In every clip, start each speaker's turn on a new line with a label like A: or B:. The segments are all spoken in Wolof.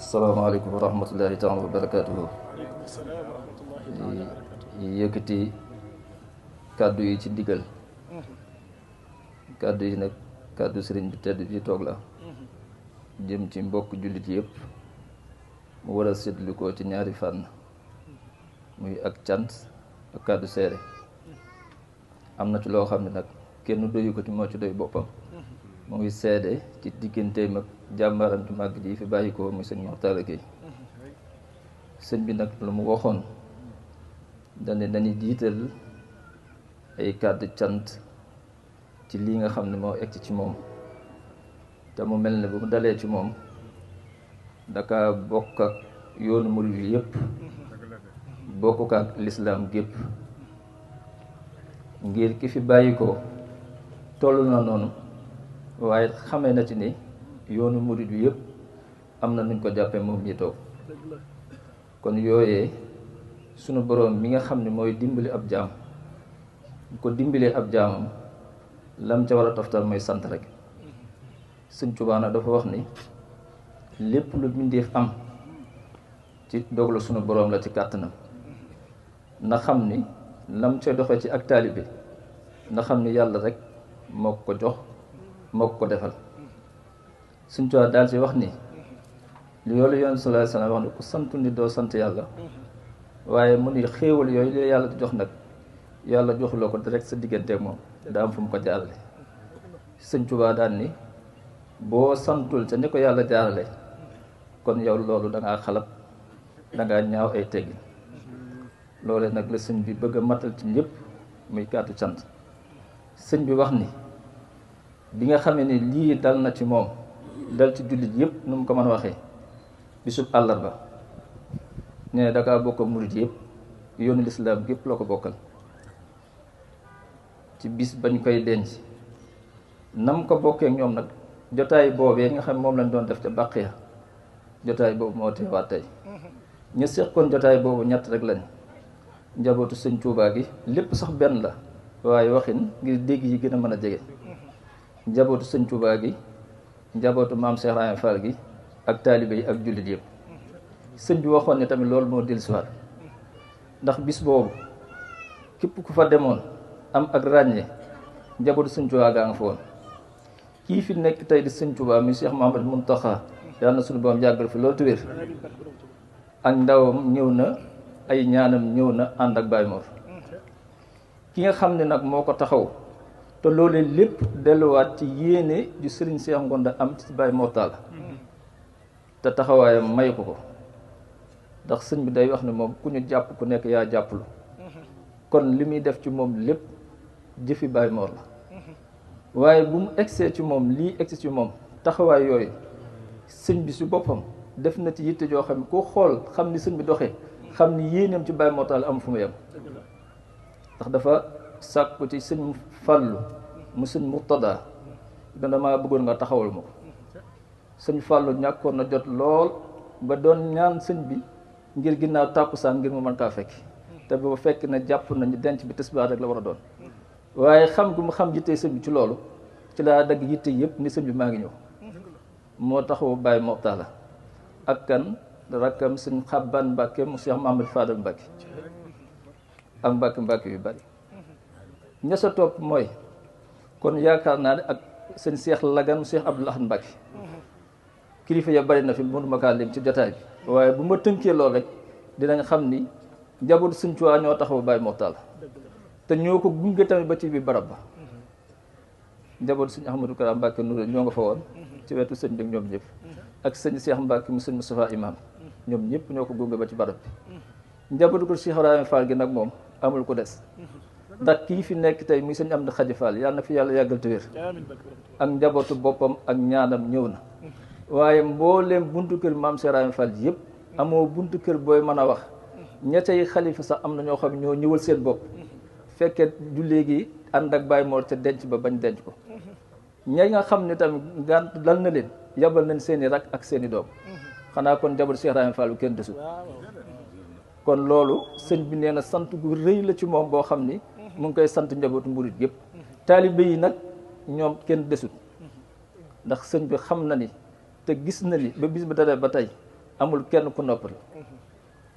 A: asalaamaaleykum wa rahmatullahi taala wa barakaatuhu. Yëkkati kàddu yi ci ndigal. kàddu yi nag kàddu sëriñ bi tedd bi toog la jëm ci mbokk jullit yëpp mu war a séddlu ko ci ñaari fànn muy ak cant ak kàddu seere. am na ci loo xam ne nag kenn doyu ko ci moo ci doy boppam mu ngi seede ci digganteem ak jàmbaaram ju màgg ji fi bàyyi ko muy sëñ Moxtaar Géey. sëñ bi nag lu mu waxoon dane dañuy jiital ay kàddu cant ci lii nga xam ne moo egg ci moom te mu mel ne bu mu dalee ci moom daka bokk ak yoonu murid yi yëpp bokk ak lislaam gépp ngir ki fi bàyyi ko toll na noonu waaye xamee na ci ni yoonu murid yi yëpp am na nuñ ko jàppee moom ñi toog kon yooyee sunu boroom mi nga xam ne mooy dimbali ab jaam bu ko dimbalee ab jaamam lam ca war a toftal mooy sant rek. Sëñ Tuubaa nag dafa wax ni lépp lu mbindéef am ci dogalu sunu boroom la ci kàttanam na xam ni lam ca doxee ci ak taalibe na xam ni yàlla rek moo ko jox moo ko defal. Sëñ Tuubaa daal ci wax ni loolu Yonent bi sallallaahu alayhi wa sallam wax ni ku santu ni doo sant yàlla waaye mu ni xéewal yooyu la yàlla jox nag yàlla joxuloo ko direct sa digganteek moom daa am fu mu ko jaarale. Sëñ Tuubaa daal ni boo santul ca ni ko yàlla jaarale kon yow loolu dangaa xalab dangaa ñaaw ay teggi. loolee nag la sëñ bi bëgg a matal ci ñëpp muy kàddu cant. sëñ bi wax ni bi nga xamee ni lii dal na ci moom dal ci jullit yëpp nu mu ko mën a waxee bisub àllarba ne dakaa bokk murit yëpp yoonu lislaam gépp la ko bokkal ci bis bañ koy denc nam ko bokkee ñoom nag jotaay boobee nga xam moom lañ doon def ca Baqiya jotaay boobu moo teewaat tey ñu seqoon jotaay boobu ñett rek lañ njabootu sëñ Tuubaa gi lépp sax benn la waaye waxin ngir dégg yi gën a mën a jege njabootu sëñ Tuubaa gi njabootu maam Cheikh Ibrahima Fall gi ak taalibe yi ak jullit yëpp. sëñ bi waxoon ne tamit loolu moo dellusiwaat ndax bis boobu képp ku fa demoon am ak ràññee njabootu sëñ Tuubaa gaa nga fa woon. kii fi nekk tey di sëñ Tuubaa mi Cheikh Mouhamadou Mountakha yàlla na suñu boom yàggal fi loolu te wér ak ndawam ñëw na ay ñaanam ñëw na ànd ak Baye Mor. ki nga xam ne nag moo ko taxaw te loolee lépp delluwaat ci yéene ju sëriñ Cheikh Ngonda am ci Baye Mor Talla te taxawaayam may ko ndax sëñ bi day wax ne moom ku ñu jàpp ku nekk yaa jàppalu kon li muy def ci moom lépp jëfi Baye Mor la waaye bu mu egsee ci moom lii egsi ci moom taxawaay yooyu sëñ bi si boppam def na ci yitte joo xam ne ku xool xam ni sëñ bi doxee xam ni yéeneem ci Baye Mor Talla am fu mu yem ndax dafa sàkku ci sëñ Fàllu mu sëñ Murtada damaa bëggoon nga taxawal ma ko. sëñ Fàllu ñàkkoon na jot lool ba doon ñaan sëñ bi ngir ginnaaw tàkkusaan ngir mu mën kaa fekk te booba fekk na jàpp nañu denc bi tisbaar rek la war a doon waaye xam gu mu xam yitte sëñ bi ci loolu ci laa dagg yitte yëpp ni sëñ bi maa ngi ñëw moo taxawu Baye Mor Talla ak kan rakkam sëñ Xabban Mbàkke mu Cheikh Mahamad Fadal Mbàkke ak Mbàkke yu bari ña sa topp mooy kon yaakaar naa ne ak sëñ Cheikh Lagan mu Cheikh Abdoul Ahad Mbàkke kilifa ya bari na fi mënuma kaa lim ci jotaay bi waaye bu ma tënkee lool rek dinañ xam ni njabootu sëñ Tuubaa ñoo taxawu Baye Mor Talla te ñoo ko gunge tamit ba ci biir barab ba njabootu sëñ Ahmadou Kara Mbàkke Nouré ñoo nga fa woon ci wetu sëñ bi ñoom ñëpp ak sëñ Cheikh Mbàkke mu sëñ Moustapha Imam ñoom ñëpp ñoo ko gunge ba ci barab bi njabootu ko Cheikh Ibrahima Fall gi nag moom amul ko des ndax kii fi nekk tey muy sëñ Amdi Xadi Fall yàlla na fi yàlla yàggal te wér ak njabootu boppam ak ñaanam ñëw na waaye mbooleem buntu kër maam Cheikh Ibrahima Fall yëpp amoo buntu kër booy mën a wax ña cay xalifa sax am na ñoo xam ñoo ñëwal seen bopp fekkee jullee gi ànd ak Baye Mor ca denc ba bañ denc ko ña nga xam ne tamit gànt dal na leen yabal nañ seen i rak ak seen i doom xanaa kon njabootu Cheikh Ibrahima Fall kenn desul kon loolu sëñ bi nee na sant gu rëy la ci moom boo xam ni mu ngi koy sant njabootu mburit yëpp taalibe yi nag ñoom kenn desut ndax sëñ bi xam na ni te gis na ni ba bis ba dalee ba tey amul kenn ku noppalu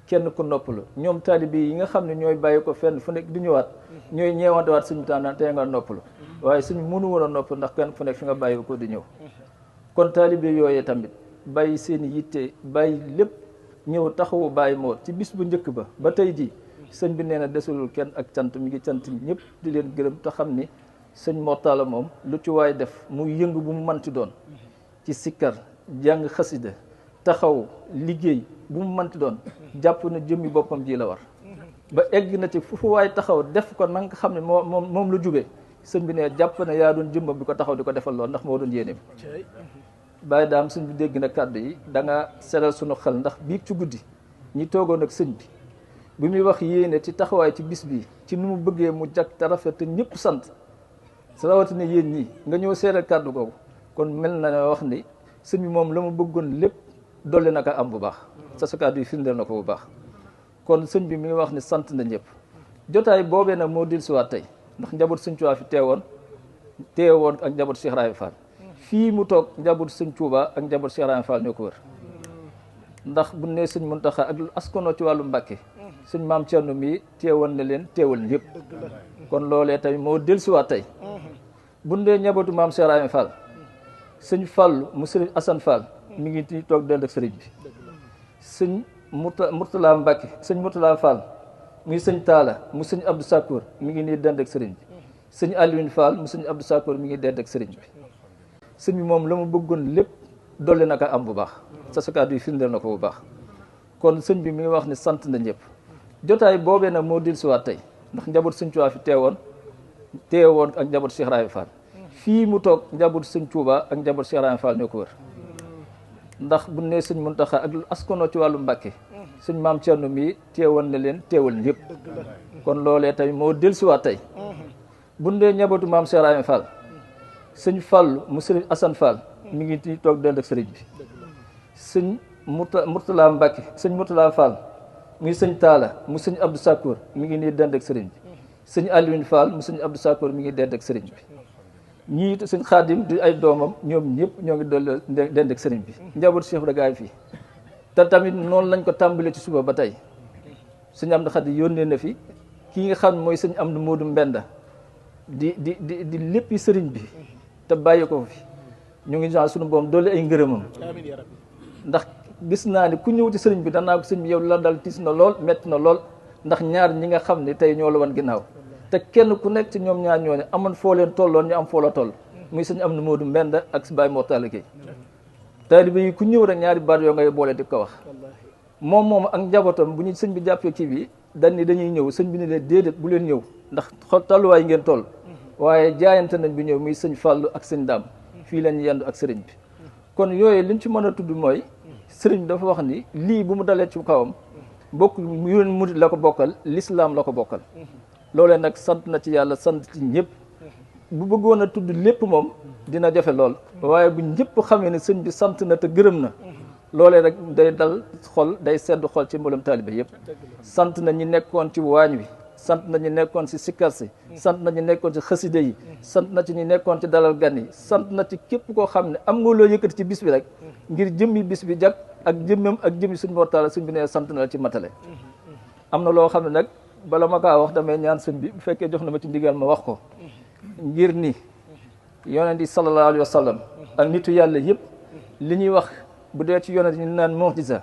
A: kenn ku noppalu ñoom taalibe yi nga xam ne ñooy bàyyi ko fenn fu nekk di ñëwaat ñooy ñeewantewaat suñu tànn tey nga noppalu waaye suñu mënu woon a noppalu ndax kenn fu nekk fi nga bàyyi ko di ñëw kon taalibe yooyee tamit bàyyi seen yitte bàyyi lépp ñëw taxawu bàyyi moo ci bis bu njëkk ba tey ji sëñ bi nee na desulul kenn ak cant mi ngi cant ñëpp di leen gërëm te xam ni sëñ Mortalla moom lu ci waay def muy yëngu bu mu manti doon ci sikkar jàng xasida taxaw liggéey bu mu manti doon jàpp na jëmmi boppam ji la war ba egg na ci fu waay taxaw def ko na nga xam ne moom lu jube sëñ bi ne jàpp na yaa doon jëmbam bi ko taxaw di ko defal lool ndax moo doon yéeneem bàyyi daam sëñ bi dégg na kàddu yi da nga seral sunu xel ndax biig ci guddi ñi toogoon ak sëñ bi muy wax yéene ci taxawaay ci bis bi ci nu mu bëggee mu jag te rafet te ñëpp sant rawatina yéen ñii nga ñëw seeral kàddu googu kon mel na ne wax ni sëñ bi moom la mu bëggoon lépp dolli na ko am bu baax sa kàddu yi firndeel na ko bu baax kon sëñ bi mi ngi wax ni sant na ñëpp jotaay boobee nag moo dellusiwaat tey ndax njaboot sëñ Tuubaa fi teewoon ak njaboot Cheikh Ibrahima Fall fii mu toog njaboot sëñ Tuubaa ak njaboot Cheikh Ibrahima Fall ñoo ko wër ndax bu ne sëñ Muntaxa ak askanoo ci wàllu Mbàkke sëñ maam Cerno mi teewoon na leen teewal ñëpp kon loolee tamit moo dellusiwaat tey bu dee njabootu maam Cheikh Ibrahima Fall sëñ Fall mu sëriñ Assane Fall mi ngi ci toog dend ak sëriñ bi sëñ Murtala Mbàkke sëñ Murtala Fall muy sëñ Taala mu sëñ Abdou Sakour mi ngi nii dend ak sëriñ bi sëñ Alioune Fall mu sëñ Abdou Sakour mi ngi dend ak sëriñ bi sëñ bi moom la mu bëggoon lépp dolli na ko am bu baax sa kàddu yi firndeel na ko bu baax kon sëñ bi mi ngi wax ni sant na ñëpp jotaay boobee nag moo dellusiwaat tey ndax njaboot sëñ Tuubaa fi teewoon ak njaboot Cheikh Ibrahima Fall fii mu toog njaboot sëñ Tuubaa ak njaboot Cheikh Ibrahima Fall ñoo ko wër ndax bu ne sëñ Muntaxa ak askanoo ci wàllu Mbàkke sëñ maam Cerno mi teewoon na leen teewal ñëpp kon loolee tamit moo dellusiwaat tey bu dee njabootu maam Cheikh Ibrahima Fall sëñ Fall mu sëriñ Assane Fall mi ngi ci toog dend ak sëriñ bi sëñ Murtala Mbàkke sëñ Murtala Fall muy sëñ Taala mu sëñ Abdou Sakour mi ngi nii dend ak sëriñ bi sëñ Alioune Fall mu sëñ Abdou Sakour mi ngi dend ak sëriñ bi ñii sëñ Xaadim di ay doomam ñoom ñëpp ñoo ngi dolli dend ak sëriñ bi njaboot Cheikh Ibra gaay fii te tamit noonu lañ ko tàmbalee ci suba ba tey sëñ Amdu Xaadim yónnee na fi kii nga xam mooy sëñ Amdu Moodu Mbenda di léppi sëriñ bi te bàyyi ko fi ñu ngi ñaan sunu boom dolli ay ngërëmam ndax gis naa ni ku ñëw ci sëriñ bi danaa ko sëriñ bi yow la dal tiis na lool metti na lool ndax ñaar ñi nga xam ne tey ñoo la wan ginnaaw te kenn ku nekk ci ñoom ñaar ñoo ne amoon foo leen tolloon ñu am foo la toll muy sëñ am na Moodu Mbenda ak si Baye Mortalla Gueye taalibe yi ku ñëw rek ñaari baat yoo ngay boole di ko wax moom ak njabootam bu ñu sëñ bi jàppee kii bi dañ ni dañuy ñëw sëñ bi ne leen déedéet bu leen ñëw ndax tolluwaay ngeen toll waaye jaayante nañ bi ñëw muy sëñ Fàllu ak sëñ Daam fii lañ yendu ak sëriñ bi kon yooyu liñ ci mën a tudd mooy sëriñ bi dafa wax ni lii bu mu dalee ci kawam bokk yoon murid la ko bokkal lislaam la ko bokkal loolee nag sant na ci yàlla sant ci ñëpp bu bëggoon a tudd lépp moom dina jafe lool waaye bu ñëpp xamee ne sëñ bi sant na te gërëm na loolee rek day dal xol day sedd xol ci mboolem taalibe yëpp sant na ñi nekkoon ci waañ wi sant na ñi nekkoon ci sikkar si sant na ñi nekkoon ci xaside yi sant na ci ñi nekkoon ci dalal gan yi sant na ci képp koo xam ne am nga loo yëkkati ci bis bi rek ngir jëmmi bis bi jag ak jëmmam ak jëmmi suñ Mortalla sëñ bi ne sant na la ci matale am na loo xam ne nag bala ma kaa wax damay ñaan sëñ bi bu fekkee jox na ma ci ndigal ma wax ko ngir ni yonent yi sallallahu alayhi wa sallam ak nitu yàlla yëpp li ñuy wax bu dee ci yonent ñu naan mu'jiza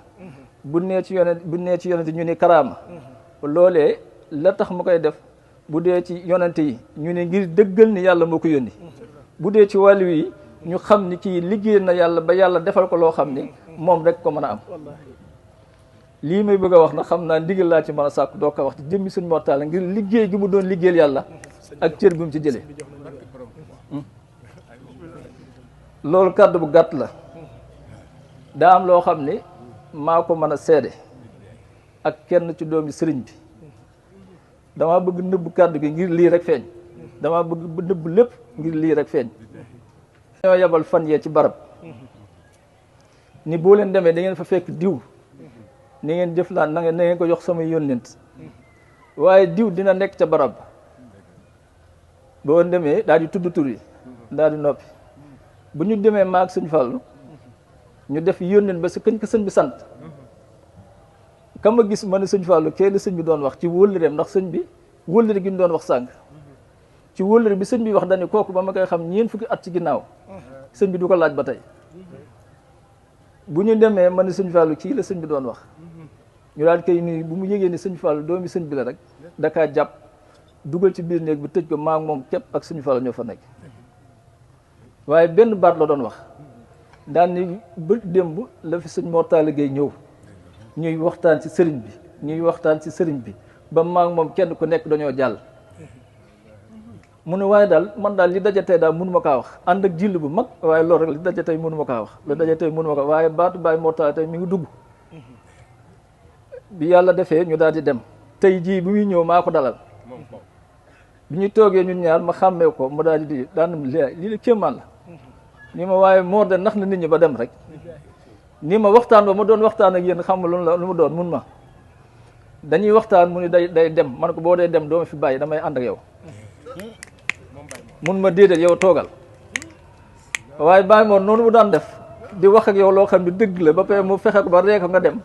A: bu nee ci yonent ñu ni karaama loolee la tax ma koy def bu dee ci yonent yi ñu ne ngir dëggal ni yàlla moo ko yónni bu dee ci wàllu yi ñu xam ni kii liggéey na yàlla ba yàlla defal ko loo xam ni moom rek ko mën a am lii may bëgg a wax na xam naa ndigal laa ci mën a sàkk doo ko wax ci jëmmi suñ Mortalla ngir liggéey gi mu doon liggéeyal yàlla ak cër bi mu ci jëlee loolu kàddu bu gàtt la daa am loo xam ni maa ko mën a seede ak kenn ci doomi sëriñ bi dama bëgg nëbb kàddu gi ngir lii rek feeñ dama bëgg nëbb lépp ngir lii rek feeñ ñoo yebal fan yee ci barab ni boo leen demee da ngeen fa fekk diw ni ngeen jëflaan na ngeen ko jox samay yónnent waaye diw dina nekk ca barab boo demee daal di tudd tur yi daal di noppi bu ñu demee maag sëñ Fallu ñu def yónnent ba si këñ ko sëñ bi sant kam ma gis ma ne sëñ Fallou kee la sëñ bi doon wax ci wóllëreem ndax sëñ bi wóllëre gi ñu doon wax sànq ci wóllëre bi sëñ bi wax dañu kooku ba ma koy xam ñeent fukki at ci ginnaaw sëñ bi du ko laaj ba tey bu ñu demee ma ne sëñ Fallou kii la sëñ bi doon wax ñu daal koy nii bu mu yégee ni sëñ Fallou doomi sëñ bi la rek dakaa jàpp dugal ci biir néeg bi tëj ko maa ngi moom képp ak sëñ Fallou ñoo fa nekk waaye benn baat la doon wax daan ni ba démb la fi sëñ Mor Talla Gueye ñëw ñuy waxtaan ci sëriñ bi ñuy waxtaan ci sëriñ bi ba maa ngi moom kenn ku nekk dañoo jàll mu ne waaye daal man daal li daje tey daal mënu ma kaa wax ànd ak jill bu mag waaye loolu rek li daje tey mënu ma kaa wax li daje tey mënu ma kaa waaye baatu Baye Mor Talla tey mi ngi dugg bi yàlla defee ñu daal di dem tey jii bi muy ñëw maa ko dalal bi ñu toogee ñun ñaar ma xàmmee ko mu daal di daan lii la kéemaan la ni ma waaye Mor de nax na nit ñi ba dem rek ni ma waxtaan ba ma doon waxtaan ak yéen xam nga lu mu doon mun ma dañuy waxtaan mu ni day dem man ko boo dee dem doo ma fi bàyyi damay ànd ak yow mun ma déedéet yow toogal waaye Baye Mor noonu mu daan def di wax ak yow loo xam ne dëgg la ba pare mu fexe ko ba ree ko nga dem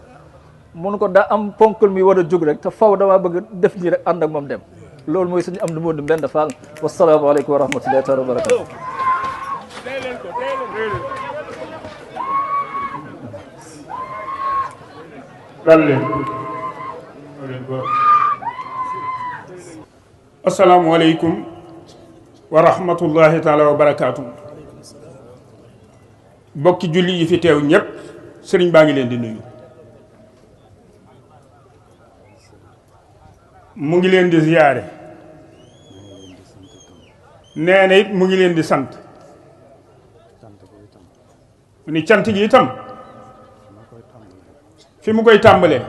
A: mun ko daa am ponkal mi war a jóg rek te faw damaa bëgg def nii rek ànd ak moom dem loolu mooy suñu am du Modou Mbenda Fall wasalaamaaleykum wa rahmatullahi taala wa barakatu
B: asalaamualeykum wa rahmatullahi taala wa barakaatu. bokki julli yi fi teew ñépp sëriñ baa ngi leen di nuyu mu ngi leen di ziyaare nee na it mu ngi leen di sant mu ni cant gi itam fi mu koy tàmbalee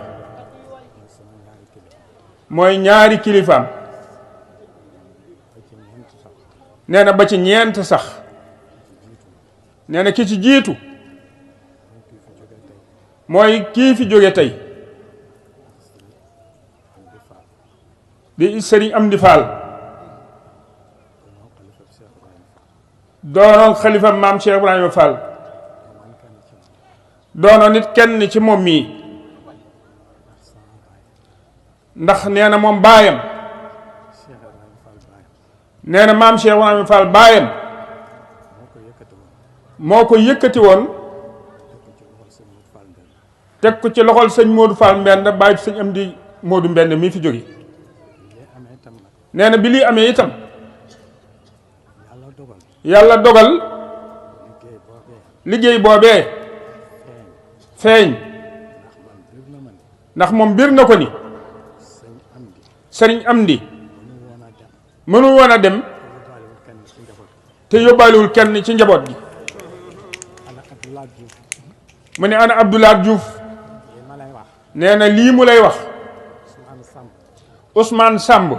B: mooy ñaari kilifaam nee na ba ci ñeent sax nee na ki ci jiitu mooy kii fi jóge tey di sëriñ Amdi Fall doonoon xalifa maam Cheikh Ibrahima Fall doonoon nit kenn ci moom mii ndax nee na moom baayam nee na maam Cheikh Ibrahima Fall baayam moo ko yëkkati woon teg ko ci loxol sëñ Modou Fall Mbend bàyyi sëñ Amdi Modou Mbend mii fi jóge nee na bi lii amee itam yàlla dogal liggéey boobee feeñ ndax moom bir na ko ni sëriñ Amdi mënu woon a dem te yóbbaalewul kenn ci njaboot gi mu ne ana Abdoulaye Diouf nee na lii mu lay wax Ousmane Samb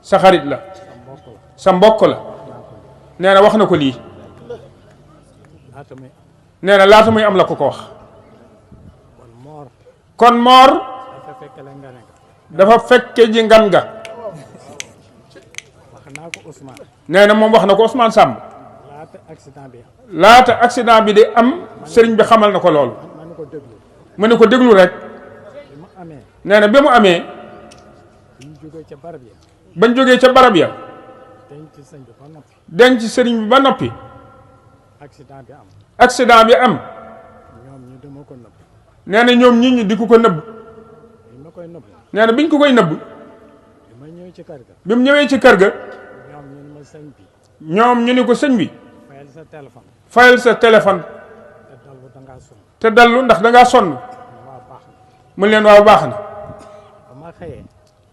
B: sa xarit la sa mbokk la nee na wax na ko lii nee na laata muy am la ko wax kon Mor dafa fekke ji ngan nga nee na moom wax na ko Ousmane Samb laata accident bi di am sëriñ bi xamal na ko loolu mu ne ko déglu rek nee na bi mu amee bañ jógee ca barab ya denc sëriñ bi ba noppi accident bi am nee na ñoom nit ñi di ko nëbb nee na biñ ko koy nëbb bi mu ñëwee ci kër ga ñoom ñu ni ko sëñ bi fayal sa téléphone te dallu ndax dangaa sonn mu leen waaw baax na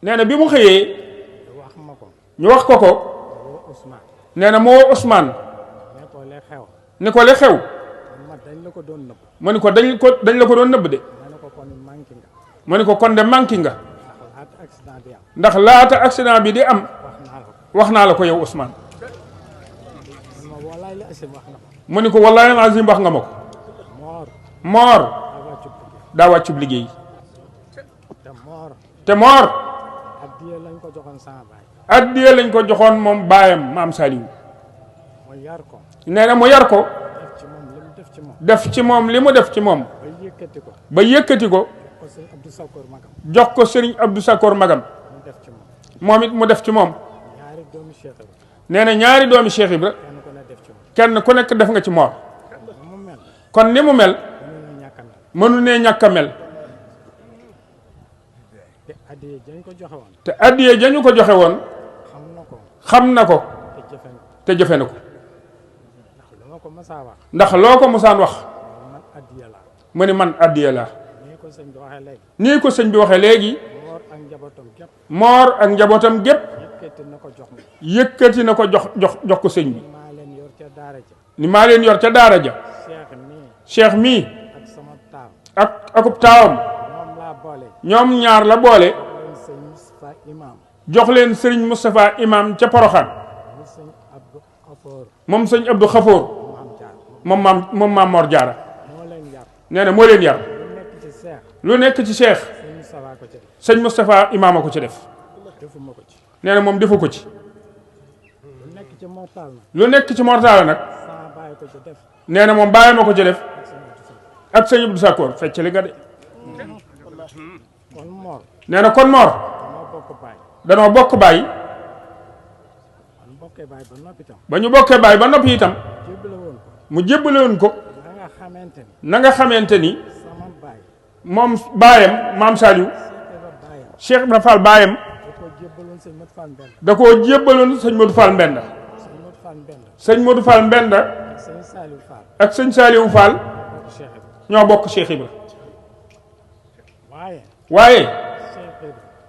B: nee na bi mu xëyee ñu wax ko ko nee na moo Ousmane ni ko li xew mu ni ko dañ la ko doon nëbb de mu ni ko kon de manqué nga ndax laata accident bi di am wax naa la ko yow Ousmane mu ni ko wallaahi azim wax nga ma ko Mor daa wàccub liggéey te Mor addiya lañ ko joxoon moom baayam maam Saliou nee na mu yar ko def ci moom li mu def ci moom ba yëkkati ko
C: ko sëñ Abdou Sakor magam.
B: jox ko sëriñ Abdou Sakor magam.
C: mu def ci moom.
B: moom it mu def ci moom.
C: ñaari doomi Cheikh Ibra.
B: nee na ñaari doomi Cheikh Ibra.
C: kenn ku ne def ci moom.
B: kenn ku nekk def nga ci moor.
C: mu mel.
B: kon ni mu mel. mënu nee ñàkk a mel.
C: te addiye jañ ko joxe woon.
B: te addiye jañu ko joxe woon.
C: xam na ko.
B: xam na ko. te jëfe na ko.
C: ndax lu ma ko mësaa wax.
B: ndax loo ko mosaan wax.
C: man addiye laa.
B: mu ni man addiye laa.
C: nii ko sëñ bi waxee léegi.
B: nii ko sëñ bi waxee léegi.
C: moor ak njabootam gépp.
B: moor ak njabootam gépp.
C: yëkkati na ko jox ma.
B: yëkkati na ko jox ko sëñ bi.
C: maa leen yor ca daara ja.
B: ni maa leen yor ca daara ja. cheikh mii.
C: ak sama taaw.
B: akub taawam.
C: ñoom laa boole.
B: ñoom ñaar la boole.
C: sëñ Moustapha Imam.
B: jox leen sëriñ Moustapha Imam ca Poroxaan. moom sëñ Abdou Khafour. moom maam Mor Jaara. nee na moo leen yar. lu nekk ci cheikh. sëñ Moustapha Imam a ko ci def. nee na moom defu ko ci. lu nekk ci mortaal nag. nee na moom bàyyi ma ko ci def. ak sëñ Abdou Sakor fecc li nga de. nee na kon Mor. danoo bokk baay. ba ñu bokkee baay ba noppi itam. mu jébbale woon ko. na nga xamante ni. moom baayam maam Saliou. Cheikh Ibra Fall baayam. da koo jébbaloon sëñ Modou Fall Mbenda. sëñ Modou Fall Mbenda. ak sëñ Saliou Fall. ñoo bokk Cheikh Ibra. waaye.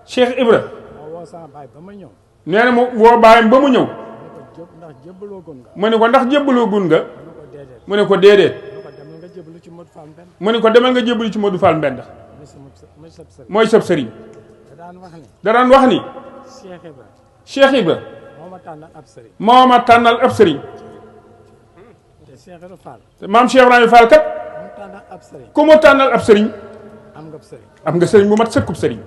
B: Cheikh Ibra. nee na mu woo baayam ba mu ñëw. mu ne ko ndax jébbaloo gun nga. mu ne ko déedéet. mu ne ko demal nga jébbalu ci Modou Fall Mbenda. mooy sab sëriñ. da daan wax ni. Cheikh Ibra. moo ma tànnal ab sëriñ. te maam Cheikh Ibrahima Fall kat. ku mu tànnal ab sëriñ. am nga sëriñ bu mat sëkkub sëriñ.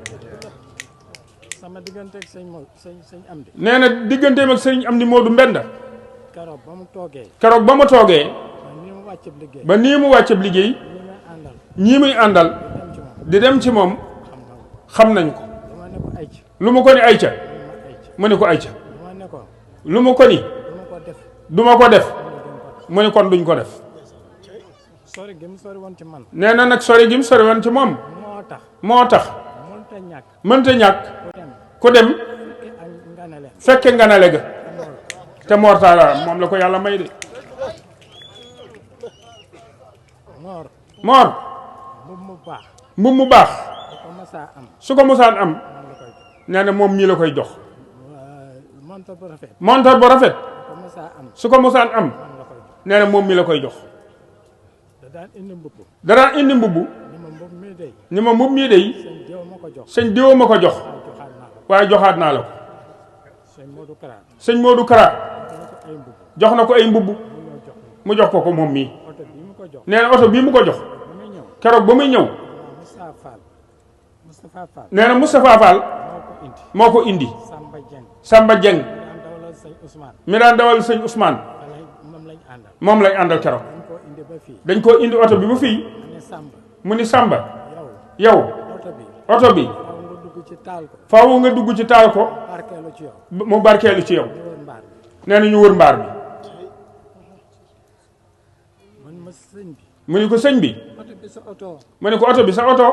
B: nee na digganteem ak sëriñ Amdi Modou Mbenda. keroog ba mu toogee. ba nii mu wàcceb liggéey. ñii muy àndal. di dem ci moom. xam nañ ko. lu mu ko ni ayca. mu ni ko ayca. lu mu ko ni. duma ko def. mu ni kon duñ ko def. nee na nag sori gi mu sori woon ci moom. moo tax. mënta ñàkk. ku dem. fekke nganale ga. te mortala moom la ko yàlla may de. moor. mbubb mu baax. su ko mosaan am. nee na moom ñii la koy jox. montar bu rafet. su ko mosaan am. nee na moom mi la koy jox. da daan indi mbubb. ni ma mbubb mii dey. sëñ diw ma ko jox. waaye joxaat naa la ko. sëñ Modou Kara. jox na ko ay mbubb. mu jox ko moom mii. nee na oto bii mu ko jox. keroog ba muy ñëw. nee na Moustapha Fall. moo ko indi. Samba Dieng. mi daan dawal sëñ Ousmane. moom lañ àndal keroog. dañ koo indi oto bi ba fii. mu ni Samba. yow. oto bi. faaw nga dugg ci taal ko. mu barkeelu ci yow. nee na ñu wër mbaar bi. mu ni ko sëñ bi. mu ni ko oto bi sa oto.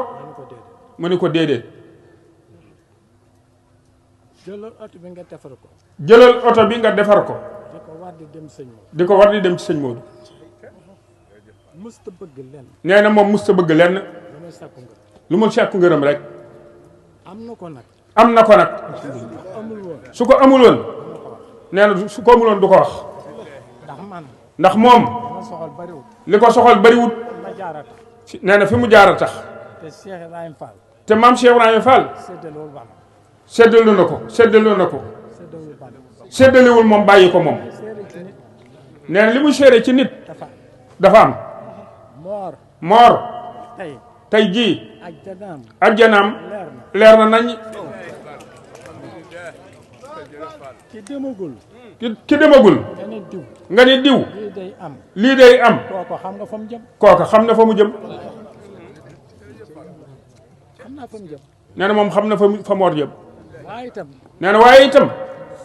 B: mu ni ko déedéet.
C: jëlal oto bi nga defar ko.
B: jëlal oto bi nga defar ko.
C: di ko war di dem sëñ Modou.
B: di ko war di dem ci sëñ Modou.
C: musta bëgg lenn.
B: nee na moom musta bëgg lenn. lu mu sàkku ngërëm rek.
C: am na ko nag.
B: am na ko nag. su ko amul woon. nee na su ko amul woon du ko wax. ndax moom. li ko soxal bariwut. nee na fi mu jaar a tax. te maam Cheikh Ibrahima Fall. séddalu na ko séddalu na ko. séddalewul moom bàyyi ko moom. nee na li mu séere ci nit. dafa am. moor. tey jii. ajjanaam. leer na nañ.
C: ki demagul.
B: ki demagul. nga ni diw. lii day am.
C: kooka xam nga fa mu jëm.
B: kooka xam na fa mu jëm.
C: xam naa fa mu jëm.
B: nee na moom xam na fa Mor jëm.
C: waaye itam.
B: nee na waaye itam.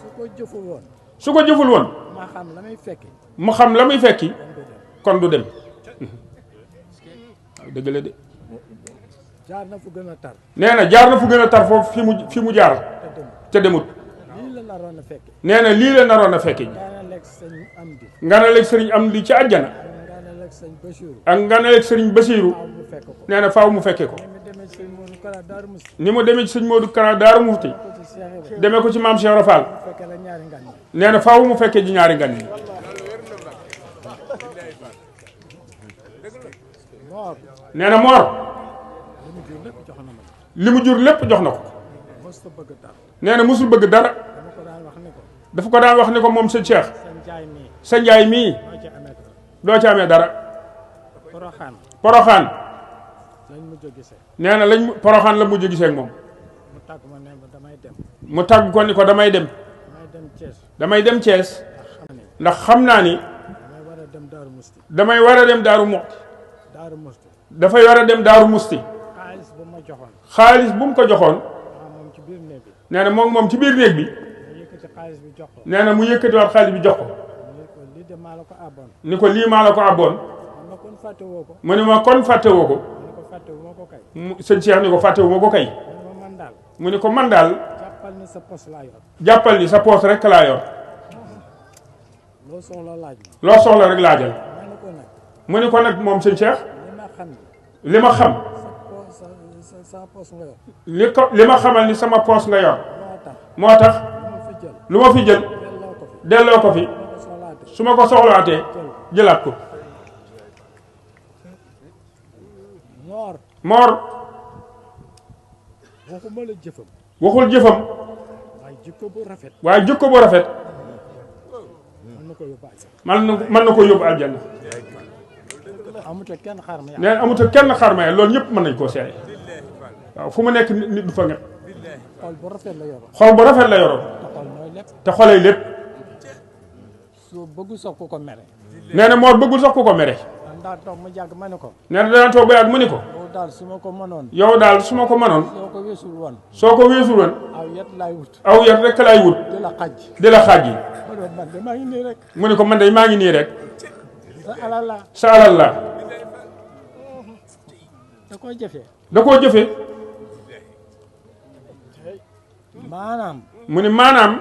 C: su ko jëful woon.
B: su ko jëful woon.
C: ma xam la muy fekki.
B: mu xam la muy fekki. kon du dem. waaw dëgg la de.
C: jaar na fu gën a tar.
B: nee na jaar na fu gën a tar foofu fi mu jaar. te demut.
C: lii la naroon a fekki.
B: nee na lii la naroon a fekki.
C: nga ne lekk sëñ Amdi.
B: nga ne lekk sëriñ Amdi ci àjjana.
C: nga ne lekk sëñ Basiiru.
B: ak nga ne lekk sëriñ Basiiru.
C: faaw mu fekk ko.
B: nee na faaw mu fekke ko. ni mu demee ci sëñ Modou Kara Daaru Muxti. demee ko ci maam Cheikh Rafal. nee na faaw mu fekkee ji ñaari ngan yi. nee na Mor. li mu jur lépp jox na ko. nee na musul bëgg dara. dafa ko daan wax ni ko moom sëñ Cheikh. sa njaay mii. doo ci amee dara. Poroxaan. nee na Poroxaan la mujj gisee ak moom. mu tàgg ko ni ko damay dem. damay dem Thiès. ndax xam naa ni. damay war a dem Daaru Muxti. dafay war a dem Daaru Muxti. xaalis bu mu ko joxoon. nee na moom ci biir néeg bi. nee na mu yëkkatiwaat xaalis bi jox ko. ni ko lii maa la ko àbboon. mu ne ma kon fàttewoo ko. sëñ Cheikh ni ko fàttewu ma ko kay. mu ni ko man daal. jàppal ni sa poos rek laa yor. loo soxla rek laajal. mu ni ko nag moom sëñ Cheikh. li ma xam. li ma xamal ni sama poos nga yor. moo tax lu ma fi jël. delloo ko fi. su ma ko soxlaatee jëlaat ko. Mor. waxul jëfam. waaye jikko bu rafet. mën na ko yóbbu aljanna. nee na amut kenn xar ma loolu ñëpp mën nañ koo seere. waaw fu mu nekk nit du fa nga. xol bu rafet la yoroon. te xolay lépp. nee na Mor bëggul sax ku ko mere. nee na dana toog ba yàgg mu ni ko. yow daal su ma ko mënoon. soo ko weesul woon. aw yet rek laay wut. di la xaaj yi. mu ni ko man de maa ngi nii rek. sa alal la. da koo jëfee. mu ni maanaam.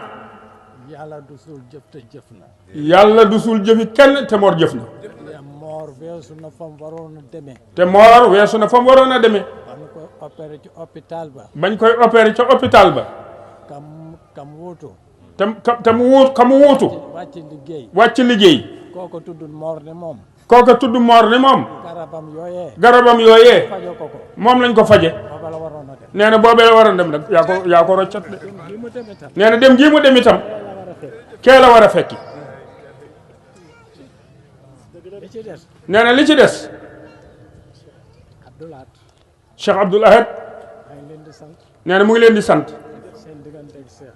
C: yàlla du suul jëf te jëf na.
B: yàlla du suul jëfi kenn te Mor jëf na.
C: Mor weesu na fa mu waroon a demee.
B: te Mor weesu na fa mu waroon a demee.
C: bañ koy opéré ci hôpital ba.
B: bañ koy opéré ca hôpital ba.
C: kam wuutu.
B: te mu wuutu. wàcc liggéey.
C: kooko tudd Mor ne moom.
B: kooka tudd Mor ni moom. garabam yooyee. moom lañ ko faje. nee na boobee la waroon dem nag yaa ko roccat de. nee na dem gii mu dem itam. kee la war a fekki. nee na li ci des. Cheikh Abdoul Ahad. nee na mu ngi leen di sant.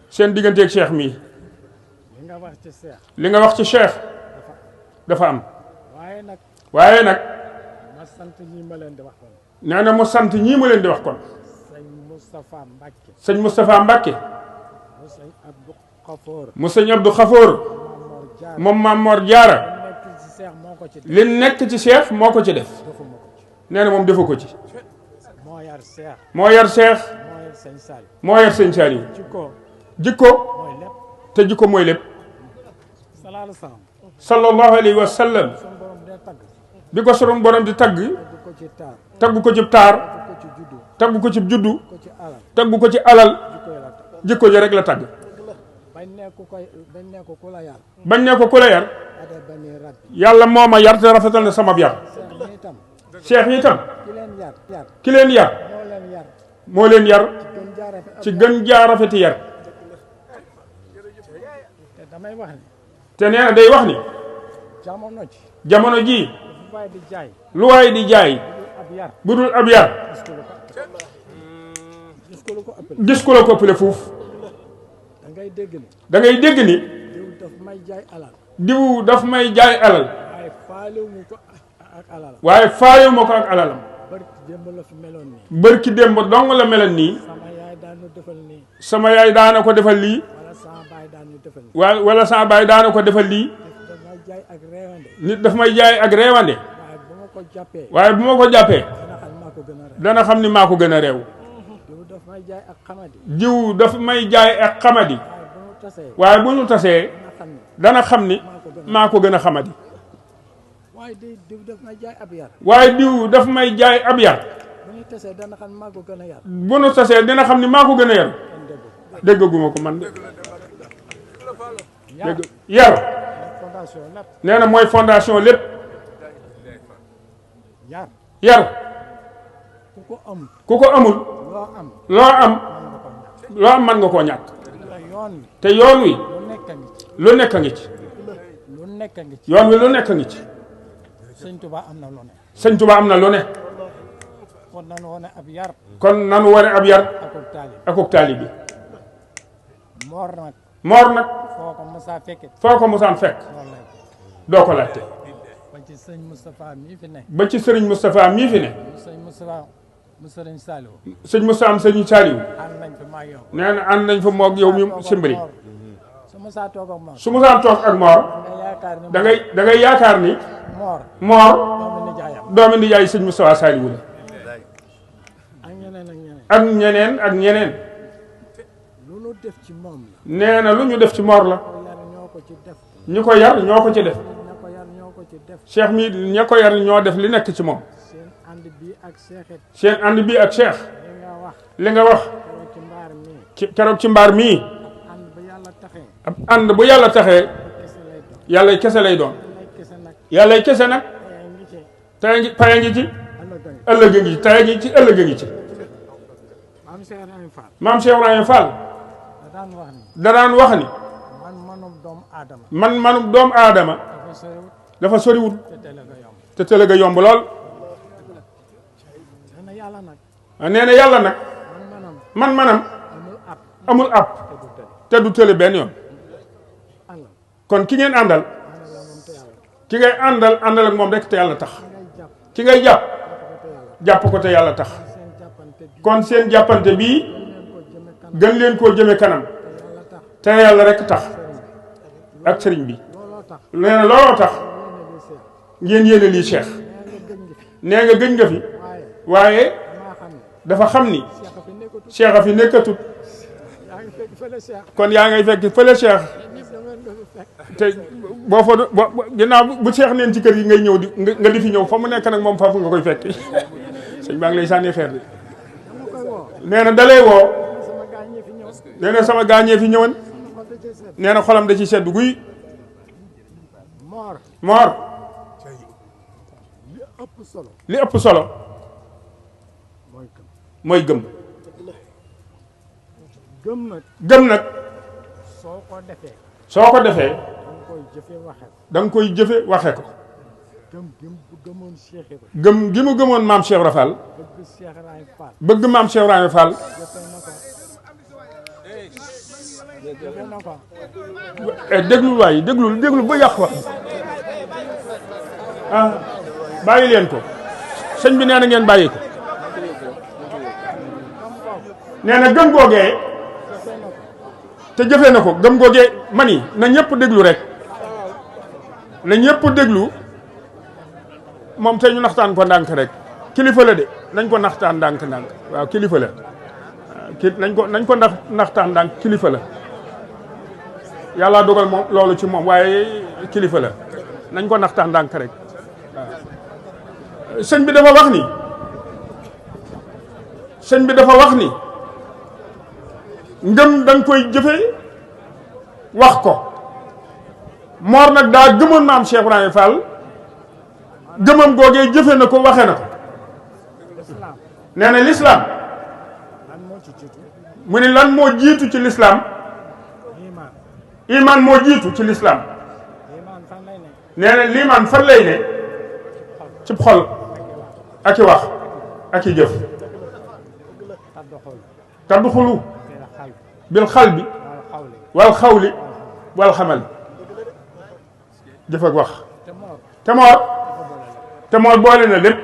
B: seen digganteeg Cheikh mii. li nga wax ci Cheikh. dafa am. waaye nag. nee na mu sant ñii ma leen di wax kon. sëñ Moustapha Mbacke. mu sëñ Abdou Khafour. moom Maam Mor Jaara. li nekk ci Cheikh moo ko ci def. nee na moom defu ko ci. moo yar Cheikh. moo yar sëñ Saliou. jikko. te jikko mooy lépp. sallallahu alayhi wa sallam. bi ko sunu borom di tagg. tagg ko ci taar. tagg ko ci juddu. tagg ko ci alal. jikko ji rek la tagg. bañ ne ko ku la yar. yàlla moo ma yar te rafetal na sama yar. Cheikh yi itam. ki leen yar. moo leen yar. ci gën jaa rafeti yar. te nee na day wax ni. jamono ji lu waay di jaay. bu dul ab yar. gis ku la ko ëppale fuuf. da ngay dégg ni. diw daf may jaay alal. waaye faalewu ma ko ak alalam.
C: démb la fi meloon nii.
B: bërki démb dong la meloon nii.
C: sama yaay daan ñu defal nii.
B: sama yaay daana ko defal lii.
C: wala sama baay daan ñu defal nii.
B: wala sama baay daana ko defal lii.
C: daf may jaay ak réewande.
B: nit daf may jaay ak reewande.
C: waaye bu ma ko jàppee.
B: waaye bu ma ko jàppee.
C: dana xam maa ko gën a réew.
B: dana xam ni maa ko gën a réew.
C: diw daf may jaay ak xamadi.
B: jiw daf may jaay ak xamadi.
C: waaye bu mu tasee.
B: waaye bu ñu tasee. dana xam ni maa ko gën a xamadi.
C: waaye diw daf may jaay ab yar.
B: waaye diw daf may jaay ab yar.
C: bu ñu tasee dana xam maa ko gën a yar.
B: bu ñu tasee dina xam ni maa ko gën a yar. déggaguma ko man de. dégg yar.
C: fondation lépp.
B: nee na mooy fondation lépp.
C: yar.
B: yar.
C: ku ko amul.
B: ku ko amul.
C: loo am.
B: loo am. loo am mën nga koo ñàkk.
C: yoon wi.
B: te yoon wi.
C: lu nekk a ngi ci.
B: lu nekk a ngi ci.
C: lu nekk a ngi ci.
B: yoon wi lu nekk a ngi ci.
C: sëñ Tuba am na lu ne.
B: sëñ Tuba am na lu ne.
C: kon nanu wane ab yar.
B: kon nanu wane ab yar.
C: akub taalib.
B: akuk taalibi.
C: moor nag.
B: moor nag.
C: foo ko Moussa fekke.
B: foo ko musaan fekk.
C: loolu lay
B: doo ko laajte.
C: ba ci sëñ Moustapha mii fi ne.
B: ba ci sëriñ Moustapha mii fi ne.
C: sëñ Moustapha mu sëriñ Saliou.
B: sëñ Moustapha am sëriñ Saliou.
C: ànd nañ fi maa yow.
B: nee na ànd nañ fa moog yow mi simbri.
C: su Moussa toog ak moom.
B: su musaan toog ak moor. da ngay yaakaar ni.
C: moor.
B: moor.
C: doomu nijaayam.
B: doomi nijaay sëñ Moustapha Saliou la.
C: ak ñeneen ak ñeneen.
B: ak ñeneen ak ñeneen.
C: lu nu def ci moom la.
B: nee na lu ñu def ci moor la.
C: ko yar ñoo ko ci def.
B: ñi ko yar ñoo ko ci def.
C: ña ko yar ñoo ko ci def.
B: cheikh mi ña ko yar ñoo def li nekk ci moom.
C: seen ànd bi ak seexit.
B: seen ànd bi ak cheikh.
C: li nga wax.
B: li nga wax.
C: keroog ci mbaar mii.
B: keroog ci mbaar mii.
C: ànd ba yàlla taxee.
B: ab ànd bu yàlla taxee.
C: kese lay doon.
B: yàlla kese lay doon.
C: lay kese nag.
B: yàlla kese nag.
C: tey ngi ci.
B: tey ngi paya ngi ci.
C: ëllëg a ngi.
B: ëllëg a ngi ci tey ngi ci ëllëg a ngi ci.
C: maam Cheikh Ibrahima Fall.
B: maam Cheikh Ibrahima Fall.
C: da daan wax ni.
B: da daan wax ni.
C: man manum doomu aadama.
B: manum doomu aadama.
C: dafa soriwut.
B: dafa soriwut.
C: te teel a ko yomb.
B: te tële ga yomb lool.
C: nee na yàlla nag.
B: nee na yàlla nag.
C: man
B: manam
C: amul ab.
B: amul ab.
C: te du tëdd.
B: te du tële benn yoon.
C: àndal.
B: kon ki ngeen àndal.
C: àndal la moom te yàlla.
B: ki ngay àndal ak moom rek te yàlla tax.
C: ngay jàpp.
B: ki ngay jàpp.
C: ko te yàlla.
B: jàpp ko te yàlla tax.
C: seen jàppante bi.
B: kon seen jàppante bii.
C: leen ko jëme kanam.
B: gën leen koo jëme kanam.
C: te yàlla tax.
B: te yàlla rek tax. ak sëriñ bi.
C: looloo tax.
B: nee na looloo tax.
C: yéen a
B: ngeen yéene lii cheikh.
C: nee nga gëj nga fi.
B: nee nga gëj nga fi.
C: waaye.
B: waaye
C: damaa xam ne.
B: dafa xam ni.
C: Cheikh a fi nekkatu.
B: cheikh a fi nekkatut.
C: yaa ngi fekk fële Cheikh.
B: kon yaa ngay fekk fële cheikh.
C: ñëpp da ngeen ko fi fekk.
B: te boo fa ginnaaw bu cheikh neen ci kër gi ngay ñëw di nga di fi ñëw fa mu nekk nag moom faafu nga koy fekk. sëñ baa ngi lay sànni xeer bi.
C: dama koy woo.
B: nee na dalay woo.
C: sama gaañ ñi fi ñëw.
B: nee na sama gaañee fi ñëwan.
C: xol da cee seet.
B: nee na xolam da ci sedd guy.
C: moor.
B: moor
C: li ëpp solo.
B: li ëpp solo
C: mooy gëm.
B: mooy gëm.
C: gëm nag.
B: gëm nag
C: soo ko defee.
B: soo ko defee
C: da nga koy jëfee waxee ko.
B: da nga koy jëfe waxee ko.
C: gëm gëm bu gëmoon Cheikh Ibrahima.
B: gëm gi mu gëmoon maam Cheikh Ibra Fall.
C: bëgg Cheikh Ibrahima Fall.
B: bëgg maam Cheikh Ibrahima Fall.
C: jëfee na ko. jëfee na ko.
B: déglul waay déglul ba yàq wax ah bàyyi leen ko sëñ bi nee na ngeen bàyyi ko. nee na gëm googee te jëfee na ko gëm googee mani na ñëpp déglu rek na ñëpp déglu moom te ñu naxtaan ko ndànk rek kilifa la de nañ ko naxtaan ndànk waaw kilifa la nañ ko naxtaan ndànk kilifa la yàlla dogal moom loolu ci moom waaye kilifa la nañ ko naxtaan ndànk rek waaw sëñ bi dafa wax ni ngëm da nga koy jëfe wax ko moor nag daa gëmoon maam Cheikh Ibrahima Fall gëmam googee jëfe na ko waxe na ko nee na lislaam
C: lan moo ci jiitu.
B: mu ni lan moo jiitu ci lislaam
C: iman.
B: iman moo jiitu ci lislaam
C: iman fan lay ne.
B: nee na liimaan fan lay ne ci xol ak i wax ak i jëf
C: taddu xol.
B: tadxulu
C: teel a xal.
B: bil xalbi
C: wal xawli.
B: wal xawli wal xamal jëf ak wax
C: te moor.
B: te moor boole na lépp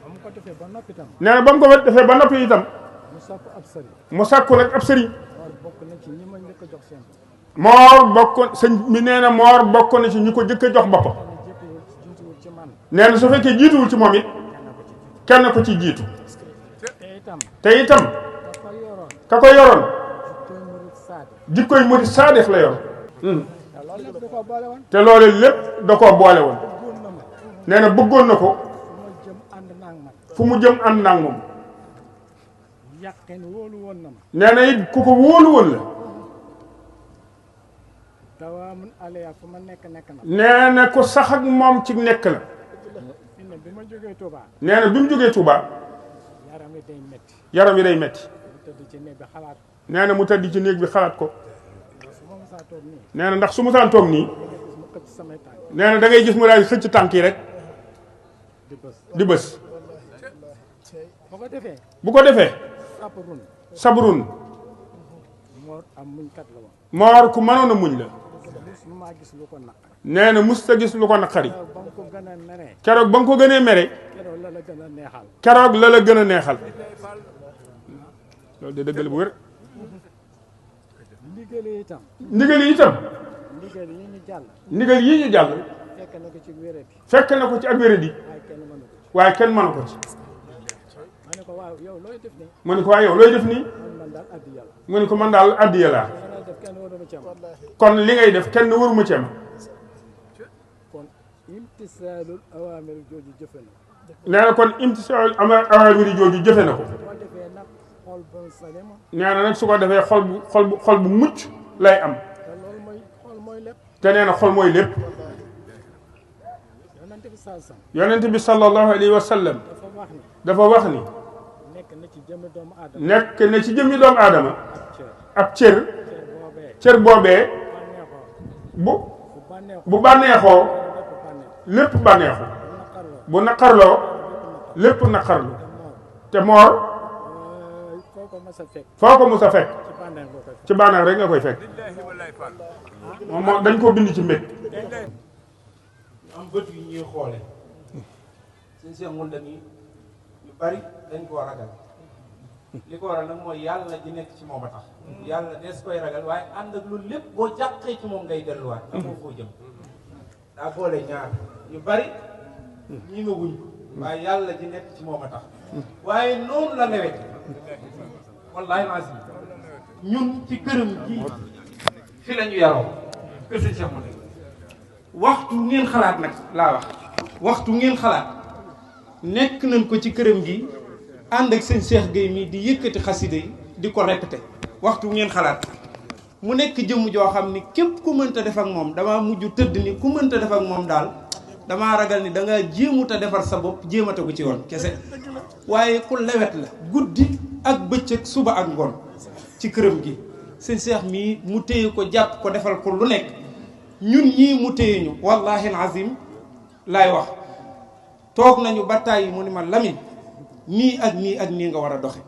C: ba mu ko defee ba
B: nee na ba mu ko defee ba noppi itam mu sàkku nag ab sëriñ. moor bokk sëñ bi nee na moor bokk na ci ñi ko jëkk a jox boppam. nee na su fekkee jiituwul ci moom it kenn ko ci jiitu. te itam ka ko yoroon jikkoy murid saadix la yor. te loolu lépp da koo boole woon. nee na bëggoon na ko fu mu jëm ànd naag moom. nee na it ku ko wóolu woon la. nee na ku sax ak moom ci nekk la. nee na bi mu jógee Touba yaram yi day metti. nee na mu tëdd ci néeg bi xalaat ko. nee na ndax su mu saan toog nii nee na da ngay gis mu daal xëcc tànk yi rek di bës. bu ko defee sabrun moor ku mënoon a muñ la. nee na mus ta gis lu ko naqari. keroog ba nga ko gënee mere keroog la la gën a neexal. loolu de dëggal bu wér. ndigal yi itam ndigal yi ñu jàll fekk na ko ci ak wéradi waaye kenn mënu ko ci. mu ne ko waaye yow looy def nii. mu ne ko man daal addiya laa. kon li ngay def kenn waruma ci am. nee na kon imtisaalul awaamir jooju jëfe na ko. nee na nag su ko defee xol bu mucc lay am. te nee na xol mooy lépp. yonent bi sallallahu alayhi wa sallam dafa wax ni nekk na ci jëmmi doomu aadama ab cër boobee bu bànneexoo lépp bànneexu, bu naqarloo lépp naqarlu. te moor foo ko mos a fekk ci bànneex rek nga koy fekk. moom dañ koo bind ci mbég.
D: am bët yu ñuy xoole suñ seen mun da ni yu bari dañ koo ragal. li ko waral nag mooy yàlla ji nekk ci moom a tax. yàlla des koy ragal waaye ànd ak loolu lépp boo jàqee ci moom ngay delluwaat. ndax moo foo jëm daa boole ñaar ñu bari ñi ma wuñ waaye yàlla ji nekk ci moom a tax. waaye noonu la lewet wallaahi maasi ñun ci këram gi fi la ñu yaroo kër sëñ Cheikh Mounde waxtu ngeen xalaat nag laa wax waxtu ngeen xalaat nekk nañ ko ci këram gi ànd ak sëñ Cheikh Gueye mii di yëkkati xasida yi di ko répété waxtu ngeen xalaat mu nekk jëmm joo xam ni képp ku mënta def ak moom damaa mujj tëdd ni ku mënta def ak moom daal damaa ragal ni da nga jéemut a defar sa bopp jéemate ko ci yoon kese. waaye ku lewet la guddi ak bëccëg suba ak ngoon ci këram gi sëñ Cheikh mii mu téye ko jàpp ko defal ko lu nekk ñun ñii mu téye ñu wallahi azim laay wax toog nañu ba tàyyi mu ni ma Lamine nii ak nii ak nii nga war a doxe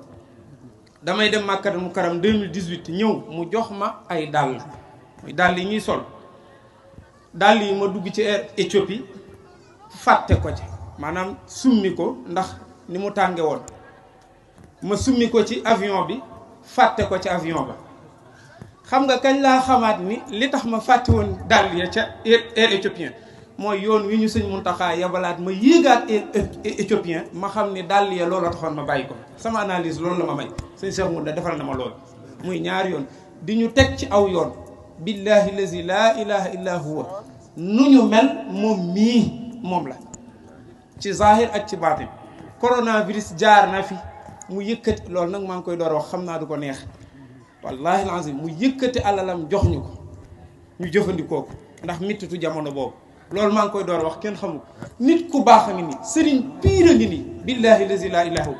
D: damay dem Makkatal Mukarram 2018 ñëw mu jox ma ay dàll muy dàll yi ñuy sol dàll yi ma dugg ci air Éthiopie fàtte ko ci maanaam summi ko ndax ni mu tànge woon ma summi ko ci avion bi fàtte ko ci avion ba xam nga kañ laa xamaat ni li tax ma fàtte woon dàll ya ca air éthiopien mooy yoon wi ñu sëñ Muntaxa yabalaat ma yéegaat éthiopien ma xam ni dàll ya loolu la taxoon ma bàyyi ko sama analyse loolu la ma may sëñ Cheikh Mounda defal na ma loolu muy ñaari yoon di ñu teg ci aw yoon billahi lazi laa ilaha illa huwa nu ñu mel moom mii moom la ci zahir ak ci baatin coronavirus jaar na fi mu yëkkati loolu nag maa ngi koy door wax xam naa du ko neex wallahi alazim mu yëkkati alalam jox ñu ko ñu jëfandikoo ko ndax mittitu jamono boobu loolu maa ngi koy door wax kenn xamul nit ku baax a ngi nii sëriñ piir a ngi nii billahi lazi la ilahu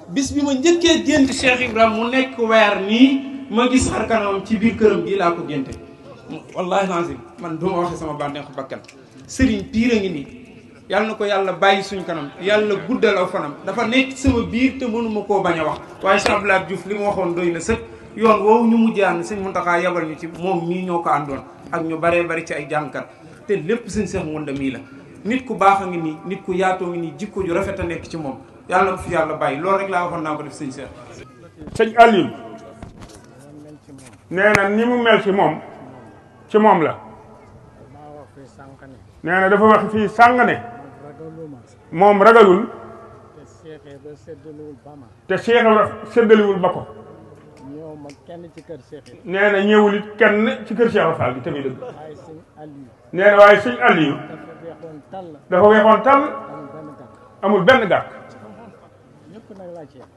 D: bis bi ma njëkkee gént Cheikh Ibrahima mu nekk weer nii ma gis xar kanamam ci biir këram gii laa ko génte wallahi alazim man du ma waxe sama bànneexu bakkan sëriñ piir a ngi nii yàlla na ko yàlla bàyyi suñ kanam yàlla guddal aw fanam dafa nekk sama biir te mënuma koo bañ a wax waaye Cheikh Abdoulaye Diouf li mu waxoon doy na sëkk yoon woowu ñu mujjee ànd sëñ Muntaxa yabal ñu ci moom mii ñoo ko àndoon ak ñu baree bari ci ay jàngkat te lépp sëñ Cheikh Mounda mii la nit ku baax a ngi nii nit ku yaatoo ngi nii jikko ju rafet a nekk ci moom yàlla na ko fi yàlla bàyyi loolu rek laa waxoon naa ko def sëñ Cheikh.
B: sëñ Aliou nee na ni mu mel ci moom la nee na dafa wax fii sàng ne moom ragalul te Cheikh Ibra séddaliwul ba ko nee na ñëwul it kenn ci kër Cheikh Ibra Fall gi tamit dëgg nee na waaye sëñ Aliou dafa weexoon tàll amul benn gàkk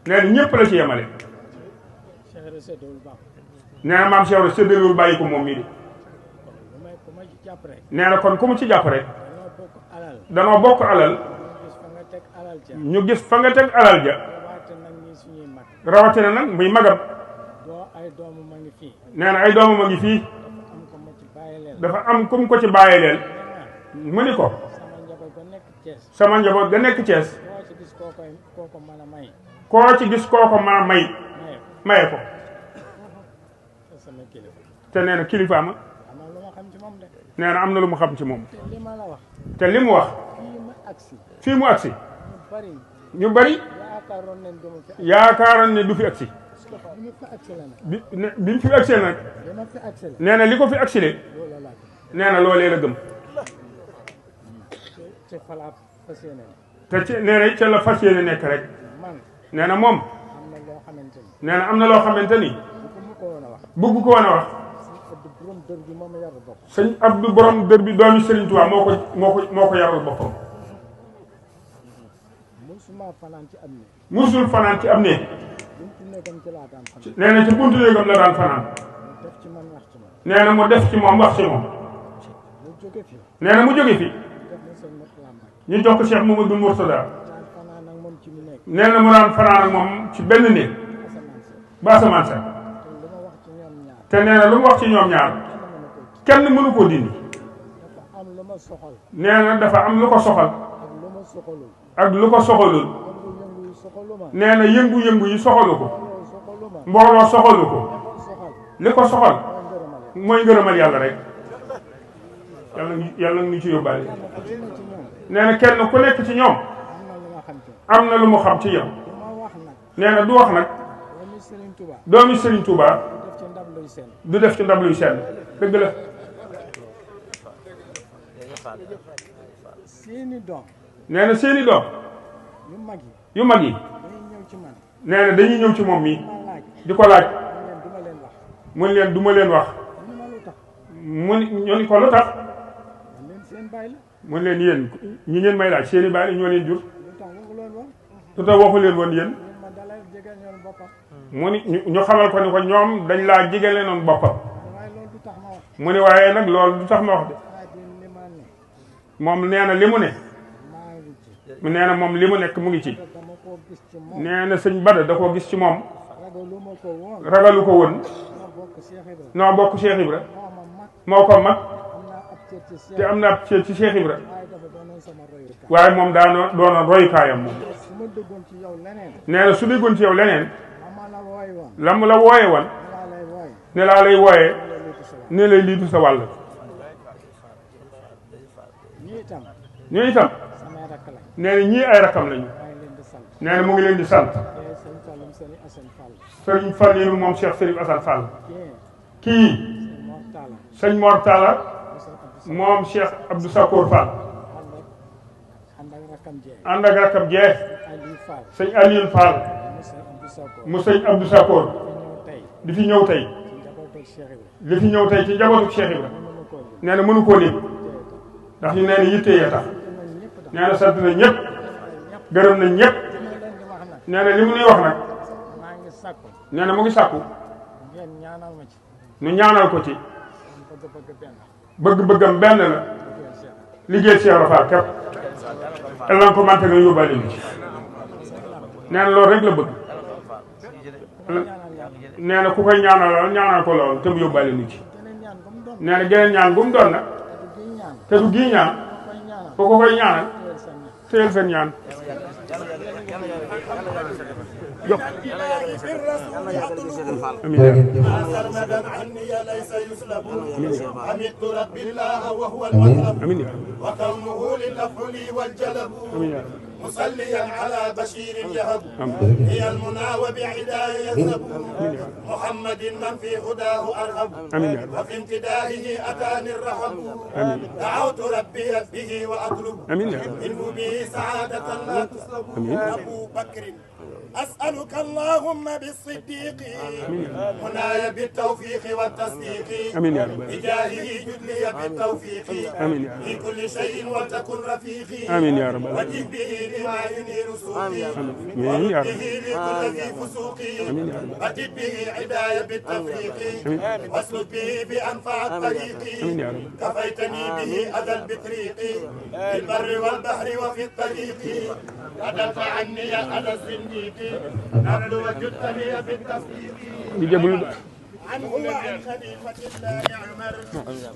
B: nee na ñëpp la ci yemale nee na maam Cheikh Ibra séddaliwul bàyyi ko moom mii di nee na kon ku mu ci jàpp rek danoo bokk alal ñu gis fa nga teg alal ja rawatina nag muy magam nee na ay doomam a ngi fii dafa am kum ko ci bàyyi leen mu ni ko sama njaboot ga nekk Cees koo ci gis koo ko mën a maye ko te nee na kilifaama nee na am na lu mu xam ci moom te li mu wax fii mu agsi ñu bari yaakaaroon ne du fi agsi bi mu fi agsee nag nee na li ko fi agsile nee na loolee la gëm te ci nee na ca la fas yéene nekk rek nee na moom nee na am na loo xamante ni bëgg ko woon a wax sëñ Abdou borom dër bi doomi Serigne Touba moo ko yaral boppam musul fanaan ci am ne nee na ci buntu néegam la daan fanaan nee na mu def ci moom wax ci moom nee na mu jóge fi ñu jox ko Cheikh Mamadou Mourtada nee na mu daan fanaan ak moom ci benn néeg ba asamaan sa te nee na lu mu wax ci ñoom ñaar kenn mënu koo dindi nee na dafa am lu ko soxal ak lu ko soxalul nee na yëngu-yëngu yi soxalu ko mbooloo soxalu ko li ko soxal mooy ngërëmal yàlla rek yàlla ñu ci yóbbaale nee na kenn ku nekk ci ñoom am na lu mu xam ci yow nee na du wax nag doomi Serigne Touba du def ci ndab luy sell dëgg la nee na seeni doom yu mag yi nee na dañuy ñëw ci moom mii di ko laaj mu ni leen duma leen wax mu ni ñoo ni ko lu tax mu ni leen yéen ñi ngeen may laaj seeni baay ñoo leen jur lu tax waxu leen woon yéen mu ni ñu xamal ko ni ko ñoom dañ laa jigale noonu boppam mu ni waaye nag loolu du tax ma wax de moom nee na li mu ne nee na moom li mu nekk mu ngi ci nee na sëñ Bada da koo gis ci moom ragalu ko woon noo bokk Cheikh Ibra moo ko mag te am na ab cër ci Cheikh Ibra waaye moom daa doonoon royukaayam moom nee na su déggoon ci yow leneen la mu la wooye woon ne laa lay wooye ne lay liitu sa wàll ñu itam nee na ñii ay rakam lañu nee na mu ngi leen di sant sëriñ Fallilu moom Cheikh Serif Assane Fall kii sëñ Mor Talla moom Cheikh Abdou Sakour Fall ànd ak rakam jee sëñ Aliou Fall mu sëñ Abdou Sakour di fi ñëw tey li fi ñëw tey ci njabootu Cheikh Ibra nee na mënu koo lim ndax ñu nee na yitte ya tax nee na sant na ñëpp gërëm na ñëpp nee na li mu nuy wax nag nee na mu ngi sàkku nu ñaanal ko ci bëgg-bëggam benn la liggéey Cheikh Ibra Fall képp elan ko mante nga yóbbaale lu ci nee na loolu rek la bëgg nee na ku koy ñaanal ko loolu te mu yóbbaale lu ci nee na geneen ñaan gu mu doon nag te du gii ñaan ku ko koy ñaanal téyel seen ñaan jox amiin
E: مصليا على بشير يهب هي المنى وبعداه يذهب محمد من في هداه أرغب وفي امتدائه أتاني الرحب دعوت ربي به وأطلب منه به سعادة لا تسلب أبو بكر أسألك اللهم بالصديق منايا بالتوفيق والتصديق بجاهه جدلي بالتوفيق في كل شيء وتكن رفيقي وجه به لما ينير سوقي ورد به لكل ذي فسوقي وجد به عداية بالتفريق واسلك به بأنفع الطريق كفيتني به أذى البطريق في البر والبحر وفي الطريق أدفع عني أذى الزنديق نبل وجدتني بالتصديق عنه وعن خليفة الله عمر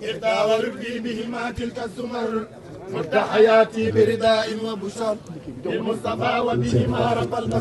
E: إرضى وربي بهما تلك الزمر مد حياتي برداء وبشر بالمصطفى وبهما رب البشر